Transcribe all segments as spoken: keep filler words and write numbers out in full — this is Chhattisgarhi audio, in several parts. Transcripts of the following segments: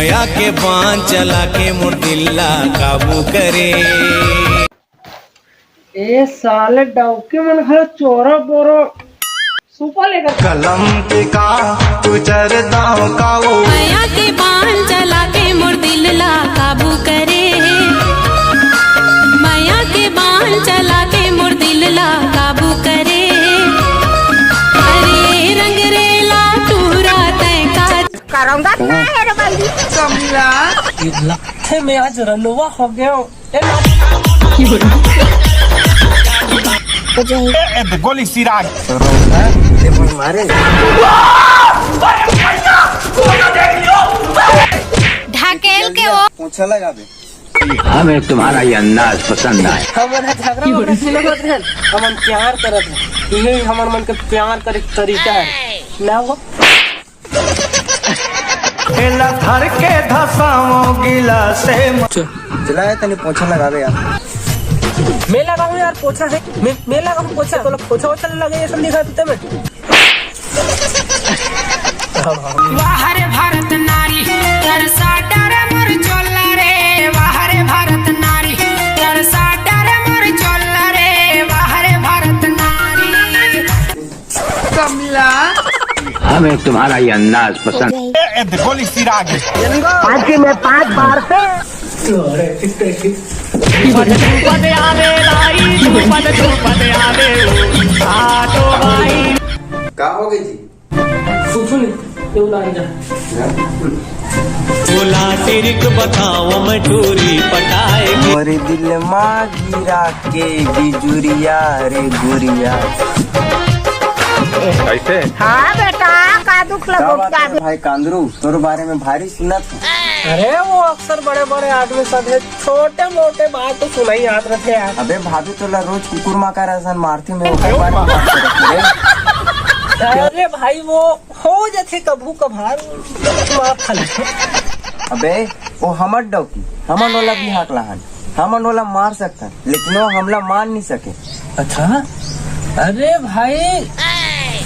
मया के बांध चला के मोर दिल ला काबू करे। ए साले डौकी मन घलो चोरा बोरो सुपा लेकर। कलम के का तू चरदाव कावो। मया के बांध चला के मोर दिल ला काबू करे। मया के बांध चला के मोर दिल ला काबू करे। अरे रंग रेला टूरा तय का करौंदा ना है रे बंदी। ये लत्थे में आज रंडवा हो गया। ए, ए, ए, गोली सिरा। मारे। ढकेल के वो। पोछा लगा दे। हमें तुम्हारा ये अंदाज पसंद आया। हमन ह झगड़ा वगड़ा नहीं करत हन, हमन प्यार करत हन। यही हमन मन के प्यार करे के तरीका है ना वो। एला धर के धसाओ गिलासे म- चला यार, तनी पोछा लगावे यार। मैं लगाऊं यार पोछा है, मैं, मैं लगाऊं पोछा, तो लोग पोछा वोछा लगे ये सब दिखा देते मैं। वाह रे भारत नारी, तरसा डर मोर चोला रे। वाह रे भारत नारी, तरसा डर मोर चोला रे। वाह रे भारत नारी। कमला। हमें तुम्हारा ये अंदाज पसंद। ए, ए, गोली सिरा गई। आज की मैं पांच बार से। का हो गई जी? कुछ नहीं, क्यों ना जा। बोला तिरिक बताओ मैं टूरी पटाए। मोरे दिल मा गिरा के बिजुरिया रे गुरिया। कैसे? हाँ बेटा, का दुख का लगो, बात का है दुख? भाई कांदरू, तोर बारे में भारी सुनत हूँ। अरे वो अक्सर बड़े बड़े आदमी सब है, छोटे मोटे बात तो सुनाई याद रखे यार। अबे भाभी तोला रोज कुकुर माका रसन मारती, मैं ओकर बारे में बात करत हूँ रे। अरे भाई वो हो जथे कभू कभार माफ खा लेथे। अबे वो हमर डौकी, हमन ओला भी हाक लाहन, हमन ओला मार सकथन, लेकिन वो हमला मार नहीं सके। अच्छा, अरे भाई,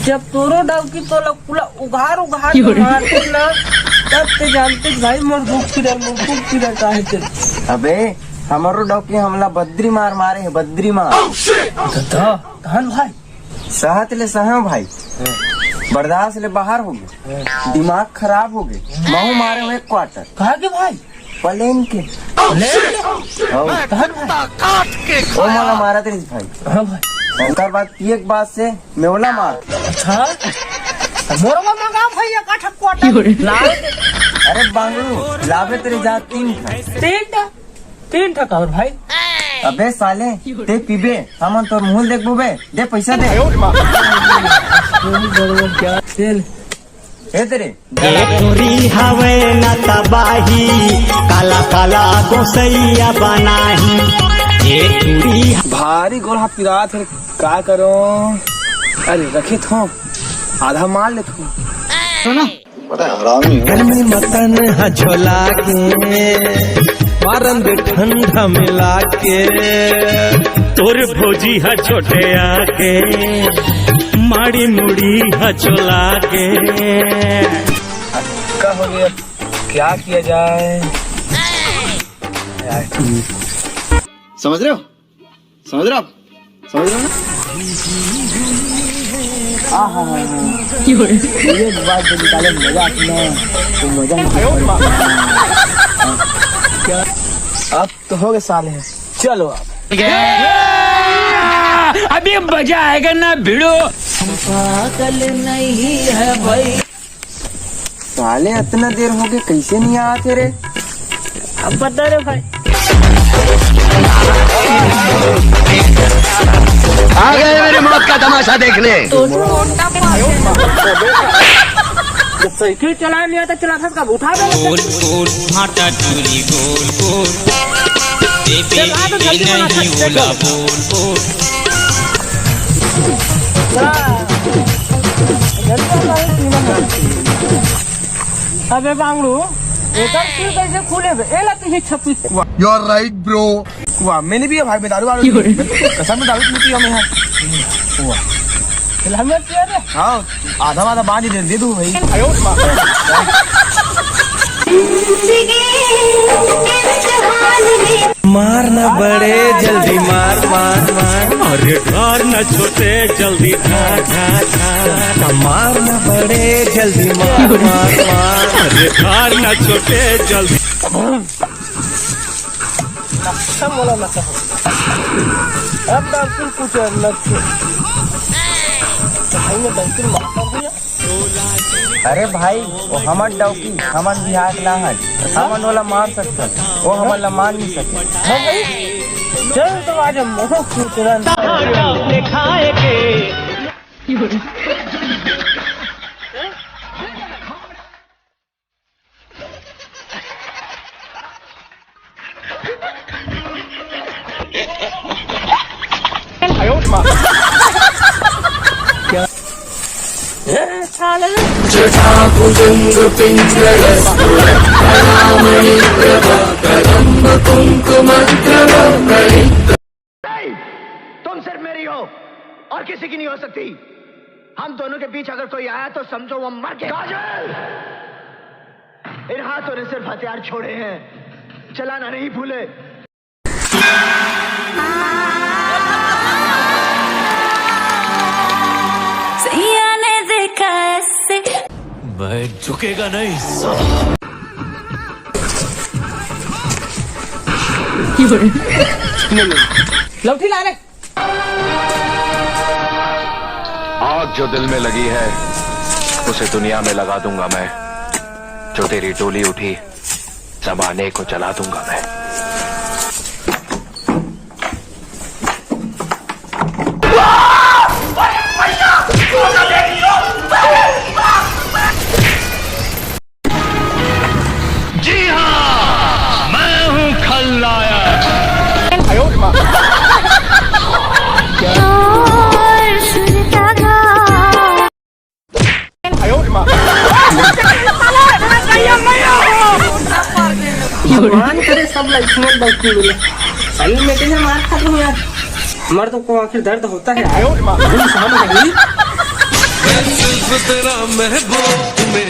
जब तोरो डौकी तोला पूरा उघार उघार के मारते ना, तब ते जानते कि भाई मोर भूख फिरल, मोर भूख फिरल काहे ते। अबे हमरो डौकी हमला बद्री मार मारे है, बद्री मार। तो, तो, तहन भाई, सहत ले सहे भाई, बर्दाश्त ले बाहर हो गए, दिमाग खराब हो गए, महू मारे हो एक क्वार्टर। कहा के भाई? प्लेन के। प्लेन के? हो। तहन भाई? ओ मोला मारत रहिस भाई। हाँ भाई। ओकर बाद पिए के बाद से मेवला मार। अच्छा। मोरवा मंगा भाई एक आठ क्वार्टर। लाओ। अरे बांगड़ू, लाबे तेरे जा तीन ठा। तीन ठा? तीन ठा काबर भाई? अबे साले, ते पीबे, हमन तोर मुंह देखबो बे, दे पैसा दे। ए तेरे। ए टूरी हवे न तबाही, काला काला गोसैया बनाही। ए टूरी भारी गोड़ हाथ पिरात हे, का करो? अरे रखे थो, आधा मार ले थो। सुनो। बड़ा हरामी हो। गर्मी म तन ह झोला के, मारन दे ठंडा मिला के। तोर भौजी ह छोटे आके, माड़ी मुड़ी ह चोला के। अब का हो गया, क्या किया जाए? समझ रहे हो? समझ रहे हो आप? समझ रहे हो ना? आहा। ये बात जो निकाले, मजा आती ना, तो मजा नहीं। क्या? अब तो हो गए साले हैं, चलो आप। अभी मजा आएगा ना भिड़ो। पागल नहीं है भाई। साले, इतना देर हो गए, कैसे नहीं आते रे? अब बता रे भाई। आ गए मेरी मौत का तमाशा देखने। जब साइकिल चलाने नहीं आता, चला था कब उठा दे। गोल गोल भाटा टूरी गोल गोल। दे दे चला तो दे जल्दी बना, नहीं चल, ओला चल। बोल बोल। अबे बांगड़ू, एकर सील कैसे खुले बे? एला तो ही छपी। You are right, bro। वाह, मैंने भी ये भाई में दारू वारू नहीं पी। कसम से दारू नहीं पी हमें यहाँ। वाह। चल, हमें पिया रे। हाँ, आधा वाधा बांध दे, दे दो भाई। मार ना बड़े, जल्दी मार, मार, मार। अरे ढार ना छोटे, जल्दी ढार, ढार, ढार। मार ना बड़े, जल्दी मार, मार, मार। अरे ढार ना छोटे, जल्दी। नक्शा मोला नशा हो गया। अब डॉल्फिन कुछ अलग थे। तो भाई ने डॉल्फिन मारता भैया। अरे भाई, वो हमर डौकी, हमन बिहार के ना हन, हमन ओला मार सकथन, वो हमन ला मार नहीं सके। हाँ भाई, चल तो आज हम मोह कुतरन। नहीं, तुम सिर्फ मेरी हो और किसी की नहीं हो सकती। हम दोनों के बीच अगर कोई आया तो समझो वो मर गया। काजल, इन हाथों ने सिर्फ हथियार छोड़े हैं, चलाना नहीं भूले। सैया ने देखा ऐसे। मैं झुकेगा नहीं साला। लौठी ला रे। आग जो दिल में लगी है, उसे दुनिया में लगा दूंगा मैं। जो तेरी डोली उठी, जमाने को जला दूंगा मैं। जी हाँ, मैं हूँ खलनायक। भगवान करे सब ला इसमें डौकी मिले। सही में कहीं मार खा लूं यार। मर्द को आखिर दर्द होता है। आयो रे माँ। तुम सहम नहीं। मैं सिर्फ तेरा महबूब, तू मेरी